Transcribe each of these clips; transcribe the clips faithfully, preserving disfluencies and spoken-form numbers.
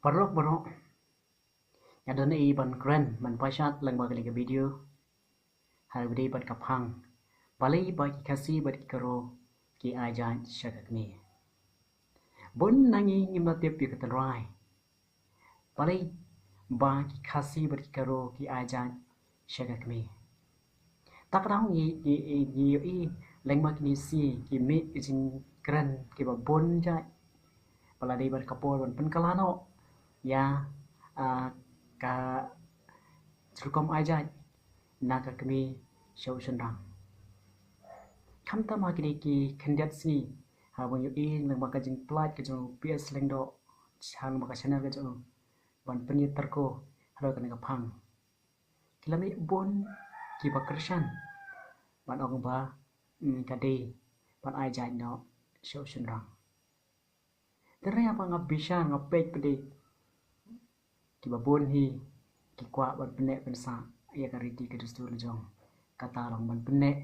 Paralok baroh, nga don i ban kren ban pashat lang ba kane ka video. Hal bidi bad ka phang balei ba ki Khasi bad ki Garo ki ai jait sha ka kmie. Bun na ngi ngim la tip ïa ka tynrai balei ba ki Khasi bad ki Garo ki ai jait sha ka kmie. Ta ka daw ngi ngi ngi ïohi lang ba kine shi ki mih ki jingkren kiba bun jait ba la dei bad ka por ban pynkylla noh ïa, ah, ka rukom ai jait na ka kmie sha u shynrang. Khamtam ha kine ki khyndiat sngi haba ngi ïohi lang ba ka jingpynlait ka jong u P S Lyngdoh, ha lang ba ka channel ka jong u ban pynïatyrko halor kane ka phang. Ki la mih bun kiba kyrshan ban ong ba, mm, ka dei ban ai jait noh sha u shynrang. Te haba nga bishar nga peit pat de kiba bun hi ki kwah ban pynneh pynsah ïa ka riti ka dustur la jong. Kata long ban pynneh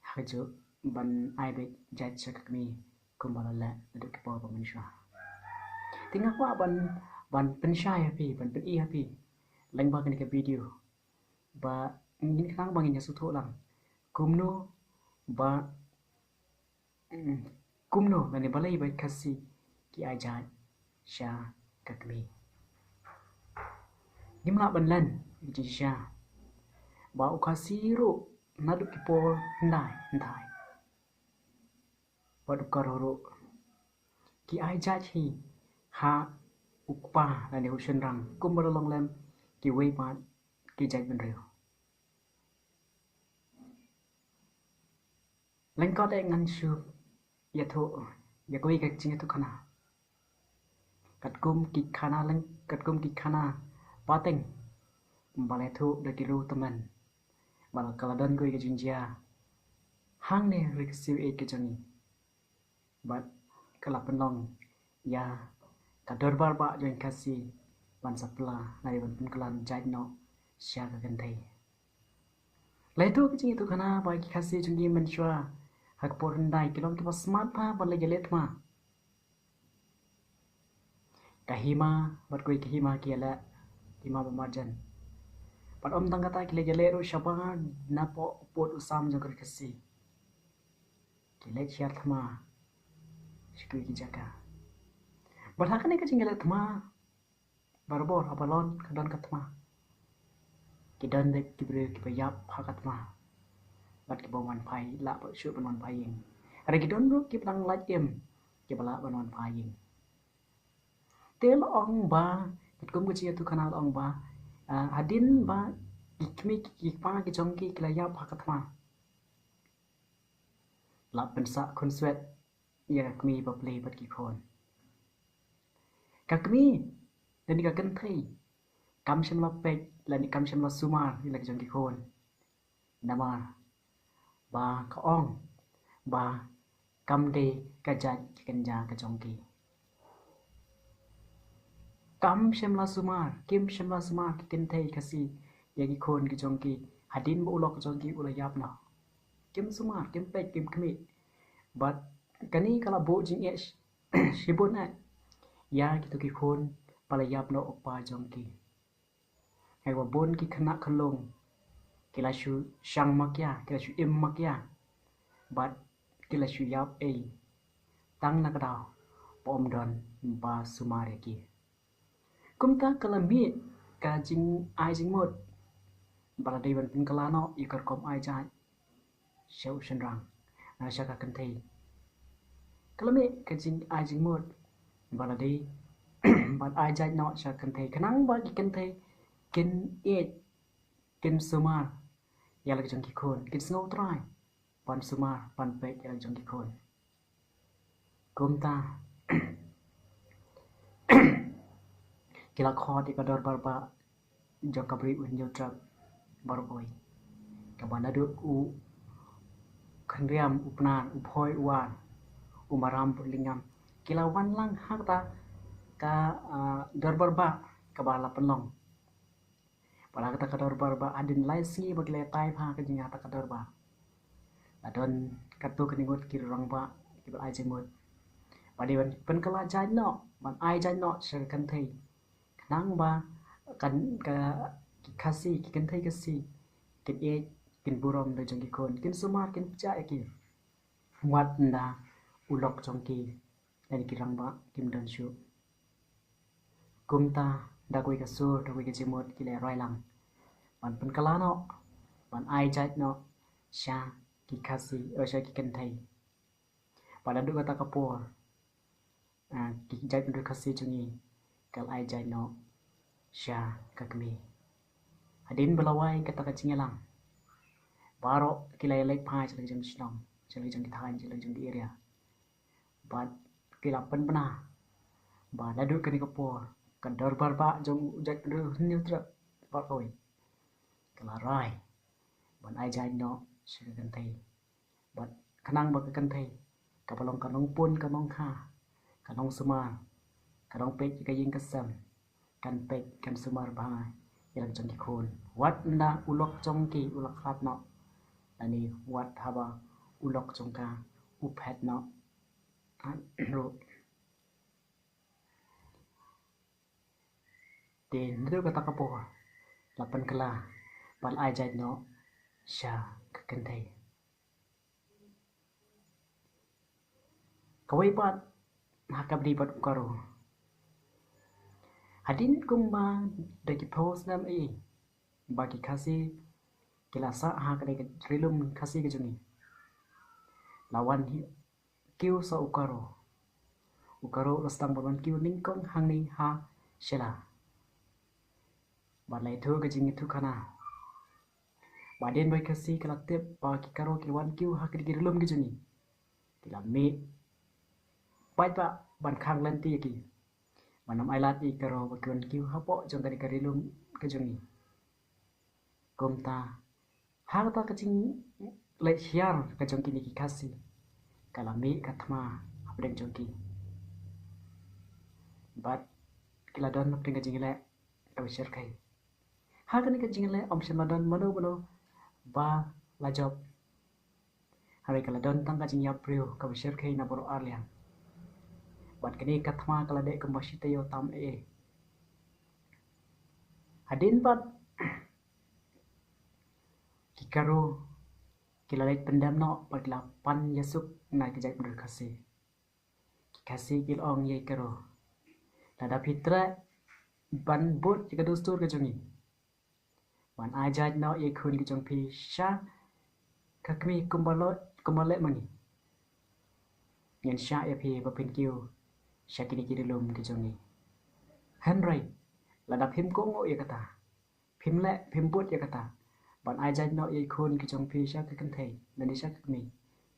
ha kajuh ban ai beit jait sha ka kmie kumba la leh naduh ki por ba mynshuwa. Te nga kwah ban, ban pynshai ha phi, ban pyni ha phi lang ba kane ka video ba ngin khnang ba ngin ïa sngewthuh lang kumno ba, mm, kumno lane balei ba ki Khasi ki ai jait sha ka kmie. Ngim lah ban len ïa ka jingshisha ba u Khasi ruh naduh ki por hyndai hyndai bad u Garo ruh ki ai jait hi ha u kpa lane u shynrang kumba la long lem kiwei pat ki jaitbynriew. Lyngkot eh ngan shu ïathuh ïa kawei ka jingïathuhkhana. Katkum ki khana lyng, katkum ki khana pateng ba la ïathuh da ki riewtymmen ba la ka la don kawei ka jingjia hangne ha ri Khasi ïeit ka jong ngi. Bad ka la pynlong ïa ka dorbar bah jong ki Khasi ban sa pla lane ban pynkylla jait noh sha ka kynthei. La ïathuh ka jingïathuhkhana ba ki Khasi jong ngi mynshuwa ha ka por hyndai ki long kiba smat bha ban leit ïaleh thma. Ka hima bad kawei ka hima ki ïaleh, hima ba marjan. Bad ym tang kata, ki leit ïaleh ruh shabar napoh u pud u sam jong ka ri Khasi. Ki leit hiar thma sha kiwei ki jaka. Bad ha kane ka jingïaleh thma, barabor haba long ka don ka thma, ki don beit ki briew kiba ïap ha ka thma bad kiba wan phai, lah bad shuh ban wan phai ïing. Hynrei ki don ruh kiba dang lait im kiba lah ban wan phai ïing. Te la ong ba, katkum ka jingïathuhkhana la ong ba, ah, hadien ba ki kmie ki kpa ki jong ki ki la ïap ha ka thma, la pynsah khunswet ïa ka kmie ba plie bad ki khun. Ka kmie lane ka kynthei kam shym la peit lane kam shym la sumar ïa la ki jong ki khun. Namar ba ka ong ba kam dei ka jait ka kynja ka jong ki. Kam shym la sumar, kim shym la sumar ki kynthei Khasi ïa ki khun ki jong ki hadien ba u lok jong ki u la ïap noh. Kim sumar, kim peit, kim khmih. Bad kane ka la buh jingeh shibun eh ïa kito ki khun ba la ïap noh u kpa jong ki. Haba bun ki khynnah khunlung ki la shu shang makia, ki la shu im makia, bad ki la shu ïap ei tang na ka daw ba ym don ba sumar ïa ki. Kumta ka la mih ka jingai jingmut ba la dei ban pynkylla noh ïa ka rukom ai jait sha u shynrang, ah, sha ka kynthei. Ka la mih ka jingai jingmut ba la dei ban ai jait noh sha ka kynthei khnang ba ki kynthei kin ïeit, kin sumar ïa la ki jong ki khun, kin sngewtrai ban sumar ban peit ïa la ki jong ki khun. Kumta ki la khot ïa ka dorbar bah jong ka Bri u Hynñiewtrep Barboi, kaba naduh u Khynriam, u Pnar, u Phoi, u War, u Maram, u Lingam, ki la wan lang ha kata ka, ah, dorbar bah kaba la pynlong. Bad ha kata ka dorbar bah hadien lai sngi ba ki la ïatai bha ka jing ha kata ka dorbar, la don katto katne ngut ki rangbah kiba la ai jingmut ba dei ban pynkylla jait noh, ban ai jait noh sha ka kynthei Nang ba kan ka ki Khasi, ki kynthei Khasi kin ïeit, kin burom da jong ki khun, kin sumar, kin pynjah ïa ki. Wat ynda u lok jong ki lane ki rangbah kim don shuh. Kumta da kawei ka sur, da kawei ka jingmut ki la rai lang ban pynkylla noh, ban ai jait noh sha ki Khasi, eh, sha ki kynthei. Bad naduh kata ka por, ah, ki jait bynriew Khasi jong ngi ki la ai jait noh sha ka kmie. Hadien ba la wai kata ka jingïalang, baroh ki la ïaleit phai sha la ki jong ki shnong, sha la ki jong ki thaiñ, sha la ki jong ki area. Bad ki la pynbna ba naduh kane ka por ka dorbar bah jong u jait bynriew Hynñiewtrep baroh kawei ka la rai ban ai jait noh sha ka kynthei. Bad khnang ba ka kynthei kaba long ka nongpun, ka nongkha, ka nongsumar, ka nongpeit ïa ka ïing ka sem, kan peit, kan sumar bha ïa la ki jong ki khun. Wat ynda u lok jong ki u la khlad noh, lane wat haba u lok jong ka u phet noh ruh. Te naduh kata ka por la pynkylla ban ai jait noh sha ka kynthei. Kawei pat ha kaba ïadei bad u Garo. Hadien kumba da ki phew snem ei ba ki Khasi ki la sah ha kane ka ri lum Khasi ka jong ngi, la wan hi kiew sa u Garo. U Garo u la sdang ban wan kiew nyngkong hangne ha Shella. Bad la ïathuh ka jingïathuhkhana. Bad hadien ba ki Khasi ki la tip ba ki Garo ki la wan kiew ha kine ki ri lum ki jong ngi, ki la mih paidbah ban khang lynti ïa ki, ban ym ailad ïa ki Garo ba ki wan kiew hapoh jong kane ka ri lum ka jong ngi. Kumta ha kata ka jingleit hiar ka jong kine ki Khasi, ka la mih ka thma hapdeng jong ki. Bad ki la don hapdeng ka jingleh kaba shyrkhei. Ha kane ka jingleh ym shym la don mano mano ba la jop. Hynrei ka la don tang ka jingïap briew kaba shyrkhei na baroh arliang. Bad kane ka thma ka la dei kumba shi taïew tam ei ei. Hadien pat ki Garo ki la leit pyndem noh bad ki la pan ïasuk na ki jait bynriew Khasi. Ki Khasi ki la ong ïa ki Garo, lada phi treh ban bud ïa ka dustur ka jong ngi, ban ai jait noh ïa ki khun ki jong phi sha ka kmie kumba leh, kumba leh ma ngi, ngin shah ïa phi ba phin kiew sha kine ki ri lum ki jong ngi. Hynrei lada phim kohnguh ïa kata, phim leh, phim bud ïa kata ban ai jait noh ïa ki khun ki jong phi sha ka kynthei lane sha ka kmie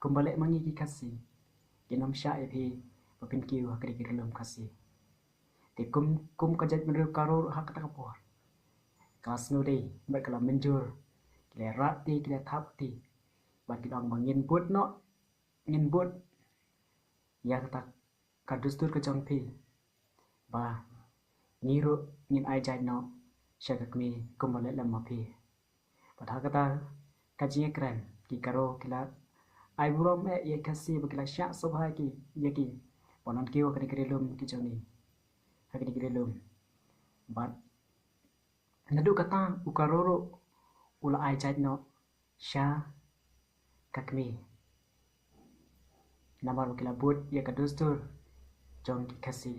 kumba leh ma ngi ki Khasi, ngin ym shah ïa phi ba phin kiew ha kine ki ri lum Khasi. Te kum, kum ka jait bynriew Garo ha kata ka por ka la sngewdei bad ka la mynjur, ki la rah kti, ki la thap kti bad ki la ong ba ngin bud noh, ngin bud ïa kata ka dustur ka jong phi, ba ngi ruh ngin ai jait noh sha ka kmie kumba leh lem ma phi. Bad ha kata ka jingïakren ki Garo ki la ai burom eh ïa ki Khasi ba ki la shah sngewbha ïa ki, ïa ki ban wan kiew ha kine ki ri lum ki jong ngi, ha kine ki ri lum. Bad naduh kata u Garo ruh u la ai jait noh sha ka kmie, namar ba ki la bud ïa ka dustur jong ki Khasi.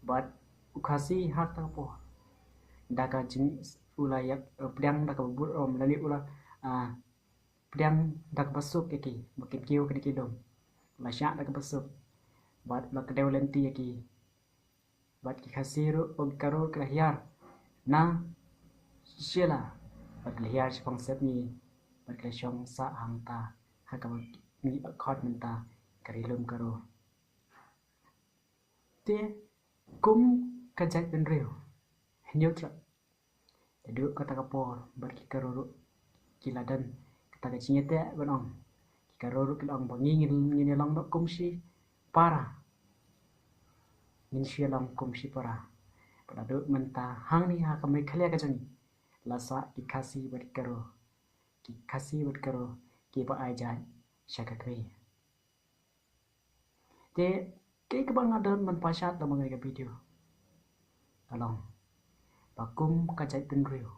Bad u Khasi ha kata ka por da ka jing, u la ïa, eh, pdiang da kaba burom lane u la, ah, pdiang da kaba suk ïa ki ba kin kiew ha kine ki lum. U la shah da kaba suk bad u la kdew lynti ïa ki. Bad ki Khasi ruh, ki Garo ki la hiar na Shella bad ki la hiar shaphang Sepngi bad ki la shong sah hangta ha kaba ngi khot mynta ka ri lum Garo. Te kum ka jait bynriew Hynñiewtrep, naduh kata ka por bad ki Garo ruh ki la don kata ka jingïateh ban ong. Ki Garo ruh ki la ong ba ngi ngin, ngin ïalong noh kum shi para. Ngin shu ïalong kum shi para. Bad naduh mynta hangne ha ka Meghalaya ka jong ngi la sah ki Khasi bad ki Garo, ki Khasi bad Garo kiba ai jait sha ka kmie. Te kaei kaba nga don ban pashat da ma nga ka video, Ka long ba kum ka jaitbynriew,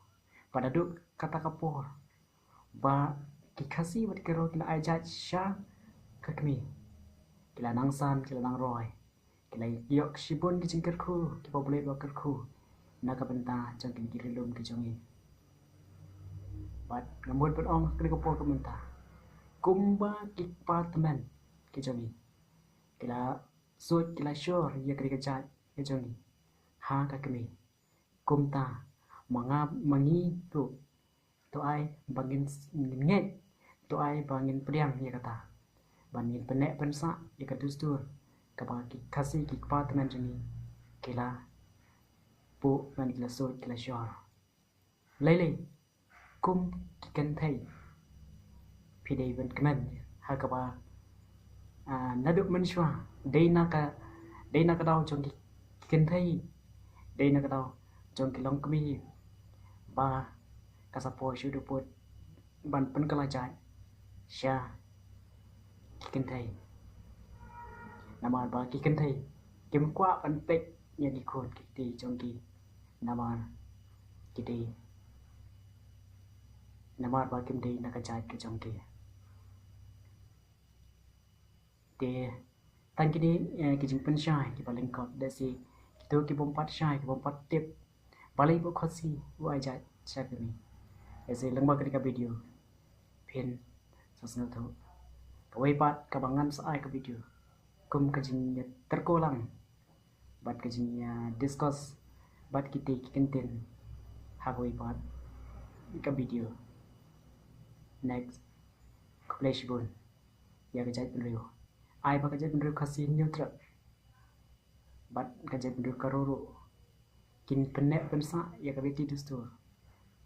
ba naduh kata ka por ba ki Khasi bad ki Garo ki la ai jait sha ka kmie, ki la nang san, ki la nang roi, ki la ïoh shibun ki jingkyrkhu kiba U Blei u la kyrkhu na ka bynta jong kine ki ri lum ki jong ngi. Bad nga mut ban ong ha kane ka por ka mynta, kumba ki kpa tymmen ki jong ngi ki la suid, ki la shor ïa kane ka jait ka jong ngi ha ka kmie, kumta ma nga, ma ngi ruh, to ai ba ngin, ngin ngeit, to ai ba ngin pdiang ïa kata, ba ngin pynneh pynsah ïa ka dustur kaba ki Khasi, ki kpa tymmen jong ngi ki la buh, ban ki la suid, ki la shor. Lei lei kum ki kynthei, phi dei ban kmen ha kaba, ah, naduh mynshuwa, dei na ka, dei na ka daw jong ki, ki kynthei, dei na ka daw jong ki longkmie ba ka sa poi shuh duput ban pynkylla jait sha ki kynthei. Namar ba ki kynthei kim kwah ban peit ïa ki khun ki kti jong ki, namar ki dei, namar ba kim dei na ka jait ka jong ki. Te tang kine, eh, ki jingpynshai kiba lyngkot, da shi kito ki bym pat shai, ki bym pat tip balei ba u Khasi u ai jait sha ka kmie. Da shi lyngba kane ka video phin sa sngewthuh. Kawei pat kaba ngan sa ai ka video kum ka jingïatyrko lang bad ka jingïa discuss bad kite ki kyntien ha kawei pat ka video. Next, khublei shibun ïa ka jaitbynriew. Ai ba ka jaitbynriew Khasi Hynñiewtrep bad ka jaitbynriew Garo ruh kin pynneh pynsah ïa ka riti dustur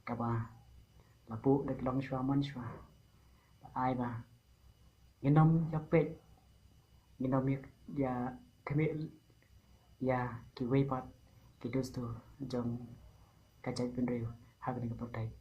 kaba la buh da ki longshuwa manshuwa. Bad ai ba ngin ym ïa peit, ngin ym ïa, ïa khmih ïa kiwei pat ki dustur jong ka jaitbynriew ha kane ka pyrthei.